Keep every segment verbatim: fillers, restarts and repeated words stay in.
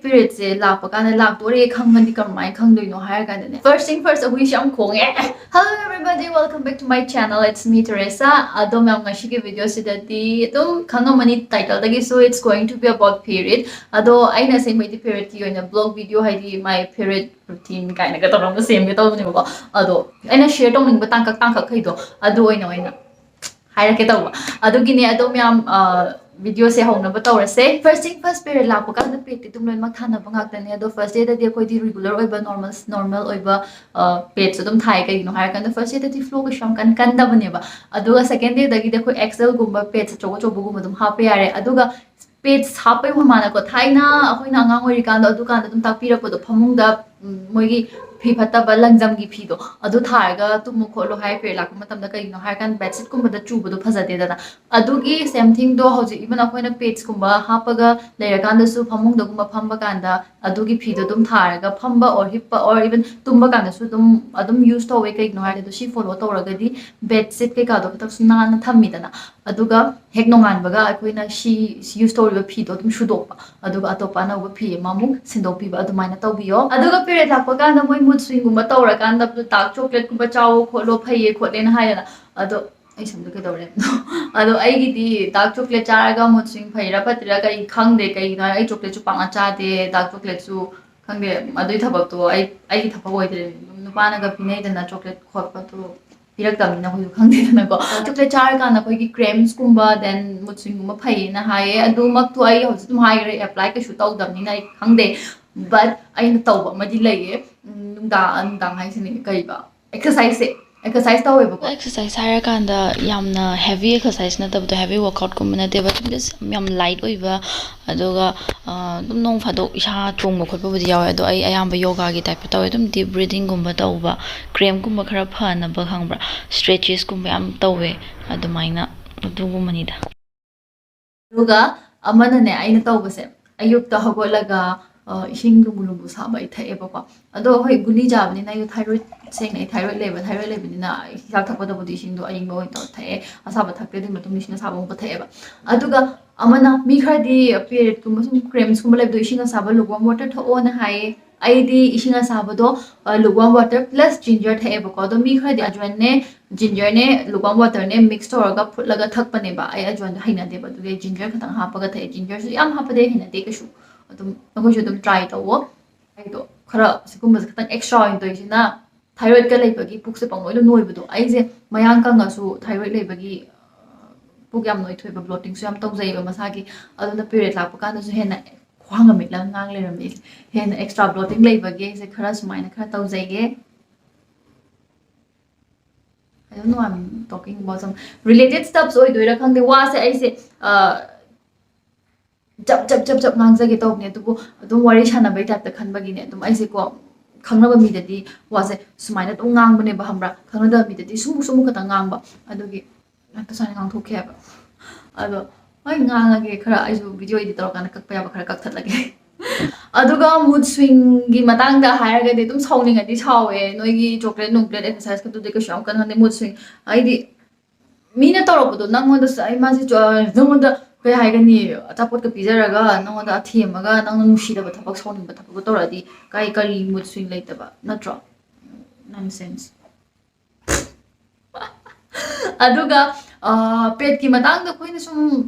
ꯄꯤꯔꯤꯌꯗꯁꯦ ꯂꯥꯛꯄ ꯀꯥꯟꯗ ꯂꯥꯛꯇꯣꯔꯦ ꯈꯪꯉꯗꯤ ꯀꯃꯥꯏꯅ ꯈꯪꯗꯣꯏꯅꯣ ꯍꯥꯏꯔ ꯀꯥꯟꯗꯅꯦ, first thing first, ꯑꯩꯈꯣꯏꯁꯦ ꯌꯥꯝ ꯈꯣꯡꯉꯦ꯫ Hello everybody, welcome back to my channel, it's me Teresa. ꯑꯗꯣ ꯃꯌꯥꯝ, ꯉꯁꯤꯒꯤ ꯚꯤꯗꯤꯑꯣꯁꯤꯗꯗꯤ ꯑꯗꯨꯝ ꯈꯪꯉꯝꯃꯅꯤ, ꯇꯥꯏꯇꯜꯗꯒꯤꯁꯨ, it's going to be about period. ꯑꯗꯣ ꯑꯩꯅ ꯑꯁꯦꯡꯕꯩꯗꯤ ꯄꯤꯔꯤꯌꯗꯀꯤ ꯑꯣꯏꯅ ꯕ꯭ꯂꯣꯒ ꯚꯤꯗꯤꯑꯣ, ꯍꯥꯏꯗꯤ my period routine ꯀꯥꯏꯅꯒ ꯇꯧꯔꯒ ꯁꯦꯝꯒꯦ ꯇꯧꯕꯅꯦꯕꯀꯣ꯫ ꯑꯗꯣ ꯑꯩꯅ ꯁꯤꯌꯔ ꯇꯧꯅꯤꯡꯕ ꯇꯥꯡꯀꯛ ꯇꯥꯡꯀꯛꯈꯩꯗꯣ ꯑꯗꯨ ꯑꯣꯏꯅ ꯑꯣꯏꯅ ꯍꯥꯏꯔꯛꯀꯦ ꯇꯧꯕ꯫ ꯑꯗꯨꯒꯤꯅꯦ ꯑꯗꯣ ꯃꯌꯥꯝ, ꯚꯤꯗꯤꯑꯣꯁꯦ ꯍꯧꯅꯕ ꯇꯧꯔꯁꯦ꯫ First thing first, ꯄꯤꯔꯤꯌꯗ ꯂꯥꯛꯄ ꯀꯥꯟꯗ ꯄꯦꯠꯇꯤ ꯑꯗꯨꯝ ꯂꯣꯏꯅꯃꯛ ꯊꯥꯅꯕ ꯉꯥꯛꯇꯅꯦ꯫ ꯑꯗꯣ ꯐꯥꯔꯁ ꯗꯦꯗꯗꯤ ꯑꯩꯈꯣꯏꯗꯤ ꯔꯤꯒꯨꯂꯔ ꯑꯣꯏꯕ ꯅꯣꯔꯃꯦꯜ ꯅꯣꯔꯃꯦꯜ ꯑꯣꯏꯕ ꯄꯦꯠꯁꯨ ꯑꯗꯨꯝ ꯊꯥꯏ꯫ ꯀꯩꯒꯤꯅꯣ ꯍꯥꯏꯔꯀꯥꯟꯗ ꯐꯥꯔꯁ ꯗꯦꯗꯗꯤ ꯐ꯭ꯂꯣ ꯀꯩꯁꯨ ꯌꯥꯝ ꯀꯟ ꯀꯟꯗꯕꯅꯦꯕ꯫ ꯑꯗꯨꯒ ꯁꯦꯀꯦꯟ ꯗꯦꯗꯒꯤꯗꯤ ꯑꯩꯈꯣꯏ ꯑꯦꯛꯁꯦꯜꯒꯨꯝꯕ ꯄꯦꯠꯁ ꯑꯆꯧ ꯑꯆꯧꯕꯒꯨꯝꯕ ꯑꯗꯨꯝ ꯍꯥꯞꯄ ꯌꯥꯔꯦ꯫ ꯑꯗꯨꯒ ꯄꯦꯠꯁ ꯍꯥꯞꯄꯩ ꯃꯃꯥꯅꯀꯣ, ꯊꯥꯏꯅ ꯑꯩꯈꯣꯏꯅ ꯑꯉꯥꯡ ꯑꯣꯏꯔꯤꯀꯥꯟꯗ ꯑꯗꯨꯀꯥꯟꯗ ꯑꯗꯨꯝ ꯇꯥꯛꯄꯤꯔꯛꯄꯗꯣ, ꯐꯃꯨꯡꯗ ꯎꯝ, ꯃꯣꯏꯒꯤ ꯐꯤ ꯐꯠꯇꯕ ꯂꯪꯖꯝꯒꯤ ꯐꯤꯗꯣ ꯑꯗꯨ ꯊꯥꯔꯒ ꯇꯨꯝꯃꯨ ꯈꯣꯠꯂꯨ ꯍꯥꯏ ꯄꯤꯔꯤꯌꯗ ꯂꯥꯛꯄ ꯃꯇꯝꯗ꯫ ꯀꯩꯒꯤꯅꯣ ꯍꯥꯏꯔꯀꯥꯟꯗ ꯕꯦꯗꯁꯤꯠꯀꯨꯝꯕꯗ ꯆꯨꯕꯗꯣ ꯐꯖꯗꯦꯗꯅ꯫ ꯑꯗꯨꯒꯤ ꯁꯦꯝ ꯊꯤꯡꯗꯣ ꯍꯧꯖꯤꯛ ꯏꯚꯟ ꯑꯩꯈꯣꯏꯅ ꯄꯦꯠꯁꯀꯨꯝꯕ ꯍꯥꯞꯄꯒ ꯂꯩꯔꯀꯥꯟꯗꯁꯨ ꯐꯃꯨꯡꯗꯒꯨꯝꯕ ꯐꯝꯕ ꯀꯥꯟꯗ ꯑꯗꯨꯒꯤ ꯐꯤꯗꯣ ꯑꯗꯨꯝ ꯊꯥꯔꯒ ꯐꯝꯕ ꯑꯣꯔ ꯍꯤꯞꯄ ꯑꯣꯔ ꯏꯚꯟ ꯇꯨꯝꯕ ꯀꯥꯟꯗꯁꯨ ꯑꯗꯨꯝ ꯑꯗꯨꯝ ꯌꯨꯁ ꯇꯧꯋꯦ꯫ ꯀꯩꯒꯤꯅꯣ ꯍꯥꯏꯔꯗꯤ ꯁꯤ ꯐꯣꯂꯣ ꯇꯧꯔꯒꯗꯤ ꯕꯦꯗꯁꯤꯠ ꯀꯩꯀꯥꯗꯣ ꯈꯤꯇꯪꯁꯨ ꯅꯥꯟꯅ ꯊꯝꯃꯤꯗꯅ꯫ ꯑꯗꯨꯒ ꯍꯦꯛ ꯅꯣꯡꯉꯥꯟꯕꯒ ꯑꯩꯈꯣꯏꯅ ꯁꯤ ꯌꯨꯁ ꯇꯧꯔꯤꯕ ꯐꯤꯗꯣ ꯑꯗꯨꯝ ꯁꯨꯗꯣꯛꯄ, ꯑꯗꯨꯒ ꯑꯇꯣꯞꯄ ꯑꯅꯧꯕ ꯐꯤ ꯑꯃꯃꯨꯛ ꯁꯤꯟꯗꯣꯛꯄꯤꯕ, ꯑꯗꯨꯃꯥꯏꯅ ꯇꯧꯕꯤꯌꯣ꯫ ꯑꯗꯨꯒ ꯄꯤꯔꯤꯌꯗ ꯂꯥꯛꯄ ꯀꯥꯟꯗ ꯃꯣꯏ ꯃꯨꯗ ꯁ꯭ꯋꯤꯡꯒꯨꯝꯕ ꯇꯧꯔꯀꯥꯟꯗ ꯗꯥꯔꯛ ꯆꯣꯀ꯭ꯂꯦꯠꯀꯨꯝꯕ ꯆꯥꯎꯋꯣ ꯈꯣꯠꯂꯣ, ꯐꯩꯌꯦ ꯈꯣꯠꯂꯦꯅ ꯍꯥꯏꯗꯅ꯫ ꯑꯗꯣ ꯑꯩ ꯁꯝꯗꯣ ꯀꯩꯗꯧꯔꯦ? ꯑꯗꯣ ꯑꯩꯒꯤꯗꯤ ꯗꯥꯔꯛ ꯆꯣꯀ꯭ꯂꯦꯠ ꯆꯥꯔꯒ ꯃꯨꯗ ꯁ꯭ꯋꯤꯡ ꯐꯩꯔꯥ ꯐꯠꯇ꯭ꯔꯤꯔꯥ ꯀꯩ ꯈꯪꯗꯦ꯫ ꯀꯩꯒꯤꯅꯣ ꯍꯥꯏꯔ ꯑꯩ ꯆꯣꯀ꯭ꯂꯦꯠꯁꯨ ꯄꯥꯛꯅ ꯆꯥꯗꯦ, ꯗꯥꯔꯛ ꯆꯣꯀ꯭ꯂꯦꯠꯁꯨ ꯈꯪꯗꯦ꯫ ꯑꯗꯨꯒꯤ ꯊꯕꯛꯇꯣ ꯑꯩ ꯑꯩꯒꯤ ꯊꯕꯛ ꯑꯣꯏꯗ꯭ꯔꯦ꯫ ꯅꯨꯄꯥꯅꯒ ꯄꯤꯅꯩꯗꯅ ꯆꯣꯀ꯭ꯂꯦꯠ ꯈꯣꯠꯄꯗꯣ, ꯄꯤꯔꯛꯇꯕꯅꯤꯅ ꯑꯩꯈꯣꯏꯁꯨ ꯈꯪꯗꯦꯗꯅꯀꯣ꯫ ꯆꯣꯀ꯭ꯂꯦꯠ ꯆꯥꯔꯀꯥꯟꯗ ꯑꯩꯈꯣꯏꯒꯤ ꯀ꯭ꯔꯦꯝꯁꯀꯨꯝꯕ, ꯗꯦꯟ ꯃꯨꯗ ꯁ꯭ꯋꯤꯡꯒꯨꯝꯕ ꯐꯩꯌꯦꯅ ꯍꯥꯏꯌꯦ꯫ ꯑꯗꯨꯃꯛꯇꯨ ꯑꯩ ꯍꯧꯖꯤꯛ ꯑꯗꯨꯝ ꯍꯥꯏꯈ꯭ꯔꯦ, ꯑꯦꯄ꯭ꯂꯥꯏ ꯀꯩꯁꯨ ꯇꯧꯗꯕꯅꯤꯅ ꯑꯩ ꯈꯪꯗꯦ꯫ ꯕꯠ ꯑꯩꯅ ꯇꯧꯕ ꯑꯃꯗꯤ ꯂꯩꯌꯦ꯫ ꯎꯝ, ꯅꯨꯡꯗꯥꯡ, ꯅꯨꯡꯗꯥꯡ ꯍꯥꯏꯁꯤꯅꯦ, ꯀꯩꯕ? ꯑꯦꯛꯁꯔꯁꯥꯏꯁꯁꯦ, ꯑꯦꯛꯁꯔꯁꯥꯏꯁ ꯇꯧꯋꯦꯕꯀꯣ꯫ ꯑꯦꯛꯁꯔꯁꯥꯏꯁ ꯍꯥꯏꯔꯀꯥꯟꯗ ꯌꯥꯝꯅ ꯍꯦꯚꯤ ꯑꯦꯛꯁꯔꯁꯥꯏꯁ ꯅꯠꯇꯕꯗꯣ, ꯍꯦꯚꯤ ꯋꯥꯔꯛꯑꯥꯎꯠꯀꯨꯝꯕ ꯅꯠꯇꯦꯕ, ꯑꯗꯨꯝ ꯖꯁ ꯌꯥꯝ ꯂꯥꯏꯠ ꯑꯣꯏꯕ, ꯑꯗꯨꯒ ꯑꯗꯨꯝ ꯅꯣꯡ ꯐꯥꯗꯣꯛ ꯏꯁꯥ ꯆꯣꯡꯕ ꯈꯣꯠꯄꯕꯨꯗꯤ ꯌꯥꯎꯋꯦ꯫ ꯑꯗꯣ ꯑꯩ ꯑꯌꯥꯝꯕ ꯌꯣꯒꯥꯒꯤ ꯇꯥꯏꯞꯇ ꯇꯧꯋꯦ, ꯑꯗꯨꯝ ꯗꯤꯞ ꯕ꯭ꯔꯤꯗꯤꯡꯒꯨꯝꯕ ꯇꯧꯕ, ꯀ꯭ꯔꯦꯝꯒꯨꯝꯕ ꯈꯔ ꯐꯅꯕ, ꯈꯪꯕ꯭ꯔꯥ, ꯁ꯭ꯇ꯭ꯔꯦꯆꯦꯁꯀꯨꯝꯕ ꯌꯥꯝ ꯇꯧꯋꯦ꯫ ꯑꯗꯨꯃꯥꯏꯅ, ꯑꯗꯨꯒꯨꯝꯕꯅꯤꯗ꯫ ꯑꯗꯨꯒ ꯑꯃꯅꯅꯦ, ꯑꯩꯅ ꯇꯧꯕꯁꯦ, ꯑꯌꯨꯛꯇ ꯍꯧꯒꯠꯂꯒ ꯏꯁꯤꯡ ꯂꯨꯝꯕꯨ ꯂꯨꯝꯕꯨ ꯁꯥꯕ ꯑꯩ ꯊꯛꯑꯦꯕꯀꯣ꯫ ꯑꯗꯣ ꯍꯣꯏ, ꯒꯨꯂꯤ ꯆꯥꯕꯅꯤꯅ ꯑꯩ ꯊꯥꯏꯔꯣꯏꯗ, ꯁꯦꯡꯅ ꯑꯩ ꯊꯥꯏꯔꯣꯏꯗ ꯂꯩꯕ, ꯊꯥꯏꯔꯣꯏꯗ ꯂꯩꯕꯅꯤꯅ ꯑꯩ ꯍꯤꯗꯥꯛ ꯊꯛꯄꯗꯕꯨꯗꯤ ꯏꯁꯤꯡꯗꯣ ꯑꯏꯪꯕ ꯑꯣꯏꯅ ꯇꯧꯔ ꯊꯛꯑꯦ꯫ ꯑꯁꯥꯕ ꯊꯛꯇꯦ꯫ ꯑꯗꯨꯒꯤ ꯃꯇꯨꯡꯗ ꯏꯁꯤꯡ ꯑꯁꯥꯕ ꯑꯃꯨꯛꯀ ꯊꯛꯑꯦꯕ꯫ ꯑꯗꯨꯒ ꯑꯃꯅ, ꯃꯤ ꯈꯔꯗꯤ periodꯀꯨꯝꯕ ꯁꯨꯝ crampsꯀꯨꯝꯕ ꯂꯩꯕꯗꯣ ꯏꯁꯤꯡ ꯑꯁꯥꯕ lukewarm water ꯊꯛꯑꯣꯅ ꯍꯥꯏꯌꯦ꯫ ꯑꯩꯗꯤ ꯏꯁꯤꯡ ꯑꯁꯥꯕꯗꯣ lukewarm water plus ginger ꯊꯛꯑꯦꯕꯀꯣ꯫ ꯑꯗꯣ ꯃꯤ ꯈꯔꯗꯤ ꯑꯖꯋꯥꯏꯟꯅꯦ, gingerꯅꯦ, lukewarm waterꯅꯦ mix ꯇꯧꯔꯒ ꯐꯨꯠꯂꯒ ꯊꯛꯄꯅꯦꯕ꯫ ꯑꯩ ꯑꯖꯋꯥꯏꯟꯗꯣ ꯍꯩꯅꯗꯦꯕ, ꯑꯗꯨꯒꯤ ginger ꯈꯛꯇꯪ ꯍꯥꯞꯄꯒ ꯊꯛꯑꯦ꯫ Gingerꯁꯨ ꯌꯥꯝ ꯍꯥꯞꯄꯗꯤ ꯑꯩ ꯍꯩꯅꯗꯦ ꯀꯩꯁꯨ꯫ ꯑꯗꯨꯝ ꯅꯈꯣꯏꯁꯨ ꯑꯗꯨꯝ try ꯇꯧꯋꯣ꯫ ꯑꯩꯗꯣ ꯈꯔ ꯁꯤꯒꯨꯝꯕꯁꯦ ꯈꯤꯇꯪ extra ꯑꯣꯏꯅ ꯇꯧꯔꯤꯁꯤꯅ, thyroidꯀ ꯂꯩꯕꯒꯤ ꯄꯨꯛꯁꯦ ꯄꯪꯅꯣꯏꯗ ꯅꯣꯏꯕꯗꯣ꯫ ꯑꯩꯁꯦ ꯃꯌꯥꯡ ꯀꯪꯉꯁꯨ thyroid ꯂꯩꯕꯒꯤ, ꯑ, ꯄꯨꯛ ꯌꯥꯝ ꯅꯣꯏꯊꯣꯛꯑꯦꯕ, bloatingꯁꯨ ꯌꯥꯝ ꯇꯧꯖꯩꯌꯦꯕ ꯃꯁꯥꯒꯤ꯫ ꯑꯗꯨꯅ period ꯂꯥꯛꯄ ꯀꯥꯟꯗꯁꯨ ꯍꯦꯟꯅ ꯈ꯭ꯋꯥꯡꯒ ꯃꯤꯠꯂꯒ ꯉꯥꯡ ꯂꯩꯔꯝꯃꯦ ꯑꯩꯁꯦ꯫ ꯍꯦꯟꯅ extra bloating ꯂꯩꯕꯒꯤ ꯑꯩꯁꯦ ꯈꯔ ꯁꯨꯃꯥꯏꯅ ꯈꯔ ꯇꯧꯖꯩꯌꯦ꯫ I don't know, I'm talking about some related stuffs ꯑꯣꯏꯗꯣꯏꯔꯥ ꯈꯪꯗꯦ꯫ ꯋꯥꯁꯦ ꯑꯩꯁꯦ, ꯑ, ꯖꯞ ꯖꯞ ꯖꯞ ꯖꯞ ꯉꯥꯡꯖꯒꯦ ꯇꯧꯕꯅꯦ, ꯑꯗꯨꯕꯨ ꯑꯗꯨꯝ ꯋꯥꯔꯤ ꯁꯥꯟꯅꯕꯩ typeꯇ ꯈꯟꯕꯒꯤꯅꯦ꯫ ꯑꯗꯨꯝ ꯑꯩꯁꯦꯀꯣ, ꯈꯪꯅꯕ ꯃꯤꯗꯗꯤ ꯋꯥꯁꯦ ꯁꯨꯃꯥꯏꯅ ꯑꯗꯨꯝ ꯉꯥꯡꯕꯅꯦꯕ, ꯈꯪꯕ꯭ꯔꯥ? ꯈꯪꯅꯗꯕ ꯃꯤꯗꯗꯤ ꯁꯨꯃꯨꯛ ꯁꯨꯃꯨꯛ ꯈꯛꯇꯪ ꯉꯥꯡꯕ, ꯑꯗꯨꯒꯤ ꯍꯦꯛꯇ ꯁꯨꯃꯥꯏꯅ ꯉꯥꯡꯊꯣꯛꯈꯤ ꯍꯥꯏꯕ꯫ ꯑꯗꯣ ꯍꯣꯏ, ꯉꯥꯡꯉꯒꯦ ꯈꯔ, ꯑꯩꯁꯨ video edit ꯇꯧꯔꯀꯥꯟꯗ ꯀꯛꯄ ꯌꯥꯕ ꯈꯔ ꯀꯛꯊꯠꯂꯒꯦ꯫ ꯑꯗꯨꯒ mood swingꯒꯤ ꯃꯇꯥꯡꯗ ꯍꯥꯏꯔꯒꯗꯤ ꯑꯗꯨꯝ ꯁꯥꯎꯅꯤꯡꯉꯗꯤ ꯁꯥꯎꯋꯦ꯫ ꯅꯣꯏꯒꯤ chocolate ꯅꯨꯡꯀ꯭ꯂꯦꯠ exerciseꯀꯗꯨꯗꯤ ꯀꯩꯁꯨ ꯌꯥꯝ ꯀꯟꯅ ꯈꯟꯗꯦ mood swing꯫ ꯑꯩꯗꯤ ꯃꯤꯅ ꯇꯧꯔꯛꯄꯗꯣ ꯅꯪꯉꯣꯟꯗꯁꯨ, ꯑꯩ ꯃꯥꯁꯦ ꯆ-, ꯅꯪꯉꯣꯟꯗ ꯀꯩ ꯍꯥꯏꯒꯅꯤ, ꯑꯆꯥꯄꯣꯠꯀ ꯄꯤꯖꯔꯒ ꯅꯪꯉꯣꯟꯗ ꯊꯦꯝꯃꯒ ꯅꯪꯅ ꯅꯨꯡꯁꯤꯗꯕ ꯊꯕꯛ, ꯁꯥꯎꯅꯤꯡꯕ ꯊꯕꯛꯇꯣ ꯇꯧꯔꯛꯑꯗꯤ ꯀꯥꯏ, ꯀꯔꯤ mood swing ꯂꯩꯇꯕ ꯅꯠꯇ꯭ꯔꯣ? Nonsense꯫ ꯑꯗꯨꯒ, ꯑ, padꯀꯤ ꯃꯇꯥꯡꯗ ꯑꯩꯈꯣꯏꯅ ꯁꯨꯝ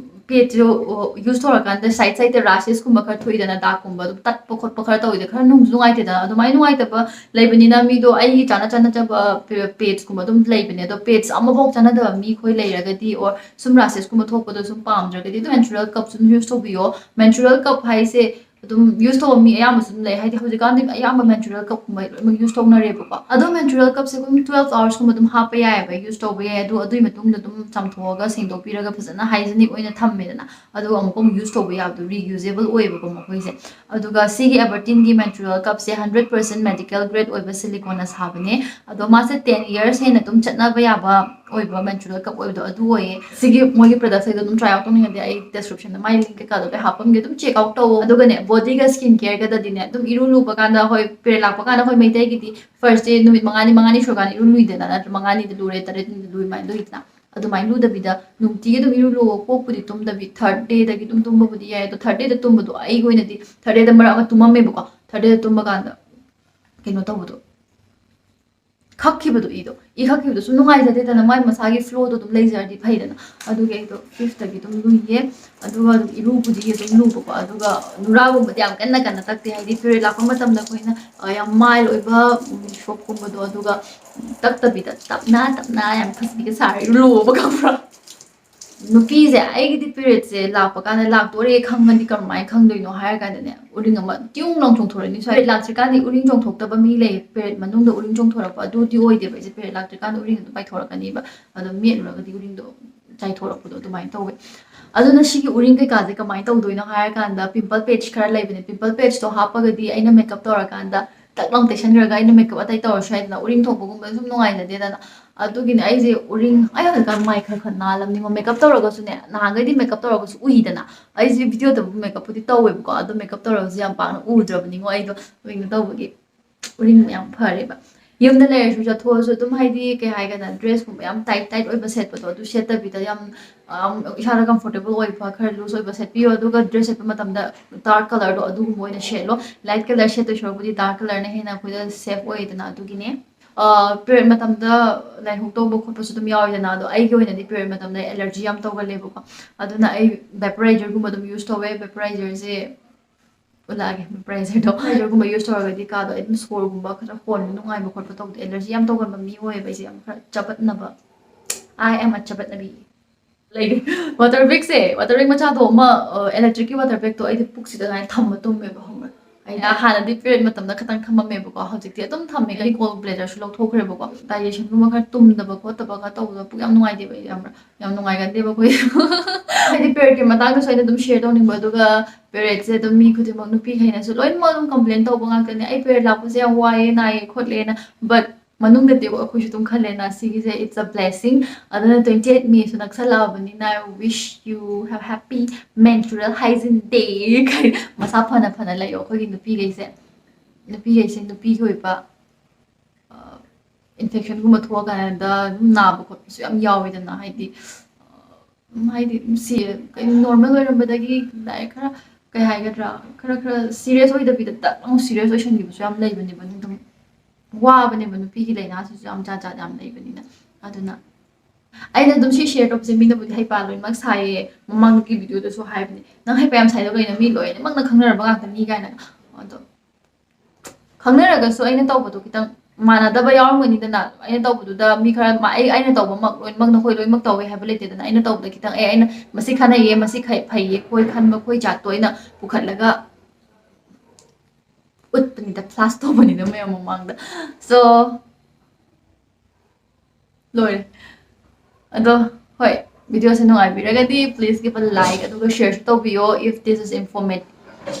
padꯁꯦ, ꯑ, use ꯇꯧꯔꯀꯥꯟꯗ side sideꯇ rashesꯀꯨꯝꯕ ꯈꯔ ꯊꯣꯛꯏꯗꯅ, ꯗꯥꯛꯀꯨꯝꯕ ꯑꯗꯨꯝ ꯇꯠꯄ ꯈꯣꯠꯄ ꯈꯔ ꯇꯧꯋꯤꯗꯅ, ꯈꯔ ꯅꯨꯡꯁꯨ ꯅꯨꯡꯉꯥꯏꯇꯦꯗꯅ꯫ ꯑꯗꯨꯃꯥꯏꯅ ꯅꯨꯡꯉꯥꯏꯇꯕ ꯂꯩꯕꯅꯤꯅ ꯃꯤꯗꯣ ꯑꯩꯒꯤ ꯆꯥꯅ ꯆꯥꯅꯖꯕ ꯄꯦ-, padꯁꯀꯨꯝꯕ ꯑꯗꯨꯝ ꯂꯩꯕꯅꯦ꯫ ꯑꯗꯣ pads ꯑꯃꯐꯥꯎ ꯆꯥꯅꯗꯕ ꯃꯤ ꯑꯩꯈꯣꯏ ꯂꯩꯔꯒꯗꯤ, or ꯁꯨꯝ rashesꯀꯨꯝꯕ ꯊꯣꯛꯄꯗꯣ ꯁꯨꯝ ꯄꯥꯝꯗ꯭ꯔꯒꯗꯤ ꯑꯗꯨꯝ menstrual cupꯁꯨ ꯑꯗꯨꯝ use ꯇꯧꯕꯤꯌꯣ꯫ Menstrual cup ꯍꯥꯏꯁꯦ ꯑꯗꯨꯝ use ꯇꯧꯕ ꯃꯤ ꯑꯌꯥꯝꯕꯁꯨ ꯑꯗꯨꯝ ꯂꯩ, ꯍꯥꯏꯗꯤ ꯍꯧꯖꯤꯛꯀꯥꯟꯗꯤ ꯑꯌꯥꯝꯕ menstrual cupꯀꯨꯝꯕ ꯂꯣꯏꯅꯃꯛ use ꯇꯧꯅꯔꯦꯕꯀꯣ꯫ ꯑꯗꯣ menstrual cupꯁꯦ ꯑꯗꯨꯝ twelve hoursꯀꯨꯝꯕ ꯑꯗꯨꯝ ꯍꯥꯞꯄ ꯌꯥꯏꯑꯕ, use ꯇꯧꯕ ꯌꯥꯏ꯫ ꯑꯗꯨ ꯑꯗꯨꯒꯤ ꯃꯇꯨꯡꯗ ꯑꯗꯨꯝ ꯆꯥꯝꯊꯣꯛꯑꯒ ꯁꯦꯡꯗꯣꯛꯄꯤꯔꯒ ꯐꯖꯅ hygienic ꯑꯣꯏꯅ ꯊꯝꯃꯦꯗꯅ, ꯑꯗꯨꯒ ꯑꯃꯨꯛꯀ ꯑꯃꯨꯛ use ꯇꯧꯕ ꯌꯥꯕꯗꯣ, reusable ꯑꯣꯏꯌꯦꯕꯀꯣ ꯃꯈꯣꯏꯁꯦ꯫ ꯑꯗꯨꯒ ꯁꯤꯒꯤ Everteenꯒꯤ menstrual cupꯁꯦ hundred percent medical grade ꯑꯣꯏꯕ siliconeꯅ ꯁꯥꯕꯅꯦ꯫ ꯑꯗꯣ ꯃꯥꯁꯦ ten years ꯍꯦꯟꯅ ꯑꯗꯨꯝ ꯆꯠꯅꯕ ꯌꯥꯕ ꯑꯣꯏꯕ menstrual cup ꯑꯣꯏꯕꯗꯣ ꯑꯗꯨ ꯑꯣꯏꯌꯦ꯫ ꯁꯤꯒꯤ ꯃꯣꯏꯒꯤ productꯁꯤꯡꯗꯣ ꯑꯗꯨꯝ try out ꯇꯧꯅꯤꯡꯉꯗꯤ ꯑꯩ descriptionꯗ ꯃꯥꯏ link ꯀꯩꯀꯥꯗꯣ ꯂꯣꯏ ꯍꯥꯞꯄꯝꯒꯦ, ꯑꯗꯨꯝ check out ꯇꯧꯋꯣ꯫ ꯑꯗꯨꯒꯅꯦ, bodyꯒ skin careꯒꯗꯗꯤꯅꯦ, ꯑꯗꯨꯝ ꯏꯔꯨ ꯂꯨꯕ ꯀꯥꯟꯗ, ꯍꯣꯏ, period ꯂꯥꯛꯄ ꯀꯥꯟꯗ ꯑꯩꯈꯣꯏ ꯃꯩꯇꯩꯒꯤꯗꯤ first day ꯅꯨꯃꯤꯠ ꯃꯉꯥꯅꯤ, ꯃꯉꯥꯅꯤ ꯁꯨꯔꯀꯥꯟꯗ ꯏꯔꯨ ꯂꯨꯏꯗꯅ, ꯅꯠꯇ꯭ꯔ ꯃꯉꯥꯅꯤꯗ ꯂꯨꯔꯦ, ꯇꯔꯦꯠꯅꯤꯗ ꯂꯨꯏ, ꯑꯗꯨꯃꯥꯏꯅ ꯂꯨꯏꯗꯅ꯫ ꯑꯗꯨꯃꯥꯏꯅ ꯂꯨꯗꯕꯤꯗ ꯅꯨꯡꯇꯤꯒꯤ ꯑꯗꯨꯝ ꯏꯔꯨ ꯂꯨꯑꯣ꯫ ꯀꯣꯛꯄꯨꯗꯤ ꯇꯨꯝꯗꯕꯤ, ꯊꯥꯔꯠ ꯗꯦꯗꯒꯤ ꯑꯗꯨꯝ ꯇꯨꯝꯕꯕꯨꯗꯤ ꯌꯥꯏ, ꯑꯗꯣ ꯊꯥꯔꯠ ꯗꯦꯗ ꯇꯨꯝꯕꯗꯣ ꯑꯩꯒꯤ ꯑꯣꯏꯅꯗꯤ ꯊꯥꯔꯠ ꯗꯦꯗ ꯃꯔꯛ ꯑꯃ ꯇꯨꯝꯃꯝꯃꯦꯕꯀꯣ꯫ ꯊꯥꯔꯠ ꯗꯦꯗ ꯇꯨꯝꯕ ꯀꯥꯟꯗ ꯀꯩꯅꯣ ꯇꯧꯕꯗꯣ, ꯈꯛꯈꯤꯕꯗꯣ, ꯏꯗꯣ ꯏ ꯈꯛꯈꯤꯕꯗꯣ ꯁꯨꯝ ꯅꯨꯡꯉꯥꯏꯖꯗꯦꯗꯅ, ꯃꯥꯏ ꯃꯁꯥꯒꯤ ꯐ꯭ꯂꯣꯗꯣ ꯑꯗꯨꯝ ꯂꯩꯖꯔꯗꯤ ꯐꯩꯗꯅ꯫ ꯑꯗꯨꯒꯤ ꯑꯩꯗꯣ ꯐꯤꯐꯇꯒꯤ ꯑꯗꯨꯝ ꯂꯨꯏꯌꯦ꯫ ꯑꯗꯨꯒ ꯑꯗꯨꯝ ꯏꯔꯨꯕꯨꯗꯤ ꯑꯗꯨꯝ ꯂꯨꯕꯀꯣ, ꯑꯗꯨꯒ ꯅꯨꯔꯥꯒꯨꯝꯕꯗꯤ ꯌꯥꯝ ꯀꯟꯅ ꯀꯟꯅ ꯇꯛꯇꯦ, ꯍꯥꯏꯗꯤ ꯄꯤꯔꯤꯌꯗ ꯂꯥꯛꯄ ꯃꯇꯝꯗ ꯑꯩꯈꯣꯏꯅ, ꯑ, ꯌꯥꯝ ꯃꯥꯏꯜ ꯑꯣꯏꯕ, ꯎꯝ, ꯁꯣꯞꯀꯨꯝꯕꯗꯣ, ꯑꯗꯨꯒ ꯇꯛꯇꯕꯤꯗ ꯇꯞꯅ ꯇꯞꯅ ꯌꯥꯝ ꯐꯖꯕꯤꯒ ꯁꯥꯔ ꯂꯨꯑꯣꯕ, ꯈꯪꯕ꯭ꯔꯥ? ꯅꯨꯄꯤꯁꯦ, ꯑꯩꯒꯤꯗꯤ ꯄꯤꯔꯤꯌꯗꯁꯦ ꯂꯥꯛꯄ ꯀꯥꯟꯗ ꯂꯥꯛꯇꯣꯔꯦ ꯈꯪꯉꯗꯤ ꯀꯃꯥꯏꯅ ꯈꯪꯗꯣꯏꯅꯣ ꯍꯥꯏꯔ ꯀꯥꯟꯗꯅꯦ, ꯎꯔꯤꯡ ꯑꯃ ꯇꯤꯌꯨꯡ ꯂꯥꯎ ꯆꯣꯡꯊꯣꯔꯛꯅꯤ꯫ ꯁ꯭ꯋꯥꯏ ꯂꯥꯛꯇ꯭ꯔꯤꯀꯥꯟꯗꯤ ꯎꯔꯤꯡ ꯆꯣꯡꯊꯣꯛꯇꯕ ꯃꯤ ꯂꯩ, ꯄꯤꯔꯤꯌꯗ ꯃꯅꯨꯡꯗ ꯎꯔꯤꯡ ꯆꯣꯡꯊꯣꯔꯛꯄ, ꯑꯗꯨꯗꯤ ꯑꯣꯏꯗꯦꯕ ꯑꯩꯁꯦ꯫ ꯄꯤꯔꯤꯌꯗ ꯂꯥꯛꯇ꯭ꯔꯤꯀꯥꯟꯗ ꯎꯔꯤꯡ ꯑꯗꯨꯝ ꯄꯥꯏꯊꯣꯔꯛꯀꯅꯤꯕ, ꯑꯗꯣ ꯃꯦꯠꯂꯨꯔꯒꯗꯤ ꯎꯔꯤꯡꯗꯣ ꯆꯥꯏꯊꯣꯔꯛꯄꯗꯣ ꯑꯗꯨꯃꯥꯏꯅ ꯇꯧꯋꯦ꯫ ꯑꯗꯨꯅ ꯁꯤꯒꯤ ꯎꯔꯤꯡ ꯀꯩꯀꯥꯁꯦ ꯀꯃꯥꯏꯅ ꯇꯧꯗꯣꯏꯅꯣ ꯍꯥꯏꯔꯀꯥꯟꯗ, ꯄꯤꯝꯄꯜ ꯄꯦꯠꯆ ꯈꯔ ꯂꯩꯕꯅꯦ, ꯄꯤꯝꯄꯜ ꯄꯦꯠꯆꯇꯣ ꯍꯥꯞꯄꯒꯗꯤ ꯑꯩꯅ ꯃꯦꯀꯞ ꯇꯧꯔꯀꯥꯟꯗ ꯇꯛ ꯂꯥꯎ ꯇꯩꯁꯟꯈ꯭ꯔꯒ ꯑꯩꯅ ꯃꯦꯀꯞ ꯑꯇꯩ ꯇꯧꯔꯁꯨ ꯌꯥꯏꯗꯅ, ꯎꯔꯤꯡ ꯊꯣꯛꯄꯒꯨꯝꯕ ꯁꯨꯝ ꯅꯨꯡꯉꯥꯏꯖꯗꯦꯗꯅ꯫ ꯑꯗꯨꯒꯤꯅꯦ ꯑꯩꯁꯦ ꯎꯔꯤꯡ, ꯑꯩ ꯍꯧꯖꯤꯛꯀꯥꯟ ꯃꯥꯏ ꯈꯔ ꯈꯔ ꯅꯥꯜꯂꯝꯅꯤꯉꯣ꯫ ꯃꯦꯀꯞ ꯇꯧꯔꯒꯁꯨꯅꯦ, ꯅꯍꯥꯟꯈꯩꯗꯤ ꯃꯦꯀꯞ ꯇꯧꯔꯒꯁꯨ ꯎꯏꯗꯅ, ꯑꯩꯁꯦ ꯚꯤꯗꯤꯑꯣꯗꯕꯨ ꯃꯦꯀꯞꯄꯨꯗꯤ ꯇꯧꯋꯦꯕꯀꯣ, ꯑꯗꯣ ꯃꯦꯀꯞ ꯇꯧꯔꯒꯁꯨ ꯌꯥꯝ ꯄꯥꯛꯅ ꯎꯗ꯭ꯔꯕꯅꯤꯉꯣ ꯑꯩꯗꯣ, ꯀꯩꯅꯣ ꯇꯧꯕꯒꯤ, ꯎꯔꯤꯡ ꯌꯥꯝ ꯐꯔꯦꯕ꯫ ꯌꯨꯝꯗ ꯂꯩꯔꯁꯨ ꯆꯠꯊꯣꯛꯑꯁꯨ ꯑꯗꯨꯝ, ꯍꯥꯏꯗꯤ, ꯀꯩ ꯍꯥꯏꯒꯅ, ꯗ꯭ꯔꯦꯁꯀꯨꯝꯕ ꯌꯥꯝ ꯇꯥꯏꯠ ꯇꯥꯏꯠ ꯑꯣꯏꯕ ꯁꯦꯠꯄꯗꯣ ꯑꯗꯨ ꯁꯦꯠꯇꯕꯤꯗ ꯌꯥꯝ, ꯑꯝ, ꯏꯁꯥꯗ ꯀꯝꯐꯣꯔꯇꯦꯕꯜ ꯑꯣꯏꯕ ꯈꯔ ꯂꯨꯖ ꯑꯣꯏꯕ ꯁꯦꯠꯄꯤꯌꯣ꯫ ꯑꯗꯨꯒ ꯗ꯭ꯔꯦꯁ ꯁꯦꯠꯄ ꯃꯇꯝꯗ ꯗꯥꯔꯛ ꯀꯂꯔꯗꯣ ꯑꯗꯨꯒꯨꯝꯕ ꯑꯣꯏꯅ ꯁꯦꯠꯂꯣ꯫ ꯂꯥꯏꯠ ꯀꯂꯔ ꯁꯦꯠꯇꯣꯏ ꯁꯔꯨꯛꯄꯨꯗꯤ ꯗꯥꯔꯛ ꯀꯂꯔꯅ ꯍꯦꯟꯅ ꯑꯩꯈꯣꯏꯗ ꯁꯦꯐ ꯑꯣꯏꯌꯦꯗꯅ, ꯑꯗꯨꯒꯤꯅꯦ꯫ ꯑ, ꯄꯤꯔꯤꯌꯗ ꯃꯇꯝꯗ ꯂꯥꯏꯍꯧ ꯇꯧꯕ ꯈꯣꯠꯄꯁꯨ ꯑꯗꯨꯝ ꯌꯥꯎꯋꯤꯗꯅ, ꯑꯗꯣ ꯑꯩꯒꯤ ꯑꯣꯏꯅꯗꯤ ꯄꯤꯔꯤꯌꯗ ꯃꯇꯝꯗ ꯑꯦꯂꯔꯖꯤ ꯌꯥꯝ ꯇꯧꯒꯜꯂꯦꯕꯀꯣ꯫ ꯑꯗꯨꯅ ꯑꯩ ꯚꯦꯄꯣꯔꯥꯏꯖꯔꯒꯨꯝꯕ ꯑꯗꯨꯝ ꯌꯨꯁ ꯇꯧꯋꯦ꯫ ꯚꯦꯄꯣꯔꯥꯏꯖꯔꯁꯦ ꯎꯠꯂꯛꯑꯒꯦ, ꯚꯦꯄꯣꯔꯥꯏꯖꯔꯗꯣ꯫ ꯚꯦꯄꯣꯔꯥꯏꯖꯔꯒꯨꯝꯕ ꯌꯨꯁ ꯇꯧꯔꯒꯗꯤ ꯀꯥꯗꯣ ꯑꯗꯨꯝ ꯁꯣꯔꯒꯨꯝꯕ ꯈꯔ ꯍꯣꯟꯕ ꯅꯨꯡꯉꯥꯏꯕ ꯈꯣꯠꯄ ꯇꯧꯕꯗꯣ꯫ ꯑꯦꯂꯔꯖꯤ ꯌꯥꯝ ꯇꯧꯒꯟꯕ ꯃꯤ ꯑꯣꯏꯌꯦꯕ ꯑꯩꯁꯦ, ꯌꯥꯝ ꯈꯔ ꯆꯕꯠꯅꯕ꯫ I am a ꯆꯕꯠꯅꯕꯤ꯫ ꯂꯩꯔꯦ꯫ ꯋꯥꯇꯔ ꯕꯦꯒꯁꯦ, ꯋꯥꯇꯔ ꯕꯦꯒ ꯃꯆꯥꯗꯣ ꯑꯃ, ꯑ, ꯏꯂꯦꯛꯇ꯭ꯔꯤꯛꯀꯤ ꯋꯥꯇꯔ ꯕꯦꯒꯇꯣ ꯑꯩꯗꯤ ꯄꯨꯛꯁꯤꯗ ꯑꯗꯨꯃꯥꯏꯅ ꯊꯝꯕ ꯇꯨꯝꯃꯦꯕ, ꯈꯪꯕ꯭ꯔꯥ? ꯑꯩꯅ ꯍꯥꯟꯅꯗꯤ ꯄꯤꯔꯤꯌꯗ ꯃꯇꯝꯗ ꯈꯇꯪ ꯊꯝꯃꯝꯃꯦꯕꯀꯣ, ꯍꯧꯖꯤꯛꯇꯤ ꯑꯗꯨꯝ ꯊꯝꯃꯦ꯫ ꯑꯩ ꯒꯣꯜ ꯕ꯭ꯂꯦꯗꯔꯁꯨ ꯂꯧꯊꯣꯛꯈ꯭ꯔꯦꯕꯀꯣ꯫ ꯗꯥꯏꯖꯦꯁꯟꯒꯨꯝꯕ ꯈꯔ ꯇꯨꯝꯗꯕ ꯈꯣꯠꯇꯕ ꯈꯔ ꯇꯧꯕꯗꯣ ꯄꯨꯛ ꯌꯥꯝ ꯅꯨꯡꯉꯥꯏꯇꯦꯕ ꯑꯩ, ꯌꯥꯝ, ꯌꯥꯝ ꯅꯨꯡꯉꯥꯏꯒꯟꯗꯦꯕ ꯑꯩꯈꯣꯏ꯫ ꯍꯥꯏꯗꯤ ꯄꯤꯔꯤꯌꯗꯀꯤ ꯃꯇꯥꯡꯗꯁꯨ ꯑꯩꯅ ꯑꯗꯨꯝ ꯁꯤꯌꯔ ꯇꯧꯅꯤꯡꯕ, ꯑꯗꯨꯒ ꯄꯤꯔꯤꯌꯗꯁꯦ ꯑꯗꯨꯝ ꯃꯤ ꯈꯨꯗꯤꯡꯃꯛ, ꯅꯨꯄꯤꯈꯩꯅꯁꯨ ꯂꯣꯏꯅꯃꯛ ꯑꯗꯨꯝ ꯀꯝꯄ꯭ꯂꯦꯟ ꯇꯧꯕ ꯉꯥꯛꯇꯅꯦ, "ꯑꯩ ꯄꯤꯔꯤꯌꯗ ꯂꯥꯛꯄꯁꯦ ꯌꯥꯝ ꯋꯥꯏꯌꯦ, ꯅꯥꯏꯌꯦ ꯈꯣꯠꯂꯦꯅ"꯫ But ꯃꯅꯨꯡꯗꯗꯤ ꯑꯩꯈꯣꯏꯁꯨ ꯑꯗꯨꯝ ꯈꯜꯂꯦꯅ, ꯁꯤꯒꯤꯁꯦ it's a blessing꯫ ꯑꯗꯨꯅ twenty eight May ꯁꯨ ꯅꯛꯁꯜꯂꯛꯑꯕꯅꯤꯅ, I wish you have happy menstrual hygiene day꯫ ꯃꯁꯥ ꯐꯅ ꯐꯅ ꯂꯩꯌꯣ ꯑꯩꯈꯣꯏꯒꯤ ꯅꯨꯄꯤꯈꯩꯁꯦ꯫ ꯅꯨꯄꯤꯈꯩꯁꯦ ꯅꯨꯄꯤꯒꯤ ꯑꯣꯏꯕ, ꯑ, ꯏꯟꯐꯦꯛꯁꯟꯒꯨꯝꯕ ꯊꯣꯛꯑꯀꯥꯟꯗ ꯑꯗꯨꯝ ꯅꯥꯕ ꯈꯣꯠꯄꯁꯨ ꯌꯥꯝ ꯌꯥꯎꯋꯤꯗꯅ, ꯍꯥꯏꯗꯤ, ꯎꯝ, ꯍꯥꯏꯗꯤ ꯁꯤ ꯀꯩꯅꯣ, ꯅꯣꯔꯃꯦꯜ ꯑꯣꯏꯔꯝꯕꯗꯒꯤ ꯂꯥꯏꯛ ꯈꯔ, ꯀꯩ ꯍꯥꯏꯒꯗ꯭ꯔꯥ, ꯈꯔ ꯈꯔ ꯁꯤꯔꯤꯌꯁ ꯑꯣꯏꯗꯕꯤꯗ ꯇꯛ ꯂꯥꯎ ꯁꯤꯔꯤꯌꯁ ꯑꯣꯏꯁꯟꯈꯤꯕꯁꯨ ꯌꯥꯝ ꯂꯩꯕꯅꯦꯕ꯫ ꯑꯗꯨꯝ ꯋꯥꯕꯅꯦꯕ, ꯅꯨꯄꯤꯒꯤ ꯂꯥꯏꯅꯥꯁꯤꯁꯨ ꯌꯥꯝ ꯖꯥꯠ ꯖꯥꯠ ꯌꯥꯝ ꯂꯩꯕꯅꯤꯅ꯫ ꯑꯗꯨꯅ ꯑꯩꯅ ꯑꯗꯨꯝ ꯁꯤ ꯁꯤꯌꯔ ꯇꯧꯕꯁꯦ ꯃꯤꯅꯕꯨꯗꯤ ꯍꯩꯄꯥ ꯂꯣꯏꯅꯃꯛ ꯁꯥꯏꯌꯦ, ꯃꯃꯥꯡꯒꯤ ꯚꯤꯗꯤꯑꯣꯗꯁꯨ ꯍꯥꯏꯕꯅꯦ, "ꯅꯪ ꯍꯩꯄꯥ ꯌꯥꯝ ꯁꯥꯏꯗꯣ ꯀꯩꯅꯣ, ꯃꯤ ꯂꯣꯏꯅꯃꯛꯅ ꯈꯪꯅꯔꯕ ꯉꯥꯛꯇꯅꯤ" ꯀꯥꯏꯅ꯫ ꯑꯗꯣ ꯈꯪꯅꯔꯒꯁꯨ ꯑꯩꯅ ꯇꯧꯕꯗꯣ ꯈꯤꯇꯪ ꯃꯥꯟꯅꯗꯕ ꯌꯥꯎꯔꯝꯒꯅꯤꯗꯅ꯫ ꯑꯩꯅ ꯇꯧꯕꯗꯨꯗ ꯃꯤ ꯈꯔ ꯃꯥ-, ꯑꯩ, ꯑꯩꯅ ꯇꯧꯕꯃꯛ ꯂꯣꯏꯅꯃꯛ ꯅꯈꯣꯏ ꯂꯣꯏꯅꯃꯛ ꯇꯧꯋꯦ ꯍꯥꯏꯕ ꯂꯩꯇꯦꯗꯅ꯫ ꯑꯩꯅ ꯇꯧꯕꯗ ꯈꯤꯇꯪ, "ꯑꯦ, ꯑꯩꯅ ꯃꯁꯤ ꯈꯟꯅꯩꯌꯦ, ꯃꯁꯤ ꯈꯩ-, ꯐꯩꯌꯦ" ꯈꯣꯏ ꯈꯟꯕ ꯈꯣꯏ ꯖꯥꯠꯇꯣ ꯑꯩꯅ ꯄꯨꯈꯠꯂꯒ ꯎꯠꯄꯅꯤꯗ, ꯐ꯭ꯂꯥꯁ ꯇꯧꯕꯅꯤꯗ ꯃꯌꯥꯝ ꯃꯃꯥꯡꯗ꯫ So, ꯂꯣꯏꯔꯦ꯫ ꯑꯗꯣ ꯍꯣꯏ, ꯚꯤꯗꯤꯑꯣꯁꯦ ꯅꯨꯡꯉꯥꯏꯕꯤꯔꯒꯗꯤ please give a like, ꯑꯗꯨꯒ ꯁꯤꯌꯔꯁꯨ ꯇꯧꯕꯤꯌꯣ if this is informative,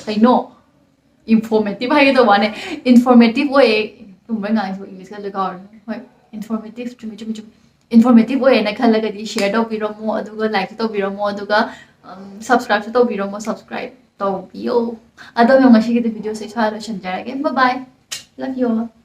ꯀꯩꯅꯣ, ꯏꯟꯐꯣꯔꯃꯦꯇꯤꯚ ꯍꯥꯏꯒꯦ ꯇꯧꯕ ꯋꯥꯅꯦ, ꯏꯟꯐꯣꯔꯃꯦꯇꯤꯚ ꯑꯣꯏꯌꯦ꯫ ꯆꯨꯝꯕ꯭ꯔꯥ ꯉꯥꯡꯉꯤꯁꯤꯕꯨ? ꯏꯪꯂꯤꯁꯀ ꯂꯣꯏ ꯀꯥꯎꯔꯦ꯫ ꯍꯣꯏ, ꯏꯟꯐꯣꯔꯃꯦꯇꯤꯚ, ꯆꯨꯝꯃꯤ, ꯆꯨꯝꯃꯤ, ꯆꯨꯝꯃꯤ꯫ ꯏꯟꯐꯣꯔꯃꯦꯇꯤꯚ ꯑꯣꯏꯌꯦꯅ ꯈꯜꯂꯒꯗꯤ ꯁꯤꯌꯔ ꯇꯧꯕꯤꯔꯝꯃꯣ, ꯑꯗꯨꯒ ꯂꯥꯏꯛꯁꯨ ꯇꯧꯕꯤꯔꯝꯃꯣ, ꯑꯗꯨꯒ, ꯎꯝ, ꯁꯕꯁꯀ꯭ꯔꯥꯏꯕꯁꯨ ꯇꯧꯕꯤꯔꯝꯃꯣ, ꯁꯕꯁꯀ꯭ꯔꯥꯏꯕ ꯇꯧꯕꯤꯌꯣ꯫ ꯑꯗꯣ ꯉꯁꯤꯒꯤꯗꯤ ꯚꯤꯗꯤꯑꯣꯁꯦ ꯁ꯭ꯋꯥꯏꯗ ꯂꯣꯏꯁꯤꯟꯖꯔꯒꯦ꯫ Bye bye. Love you all.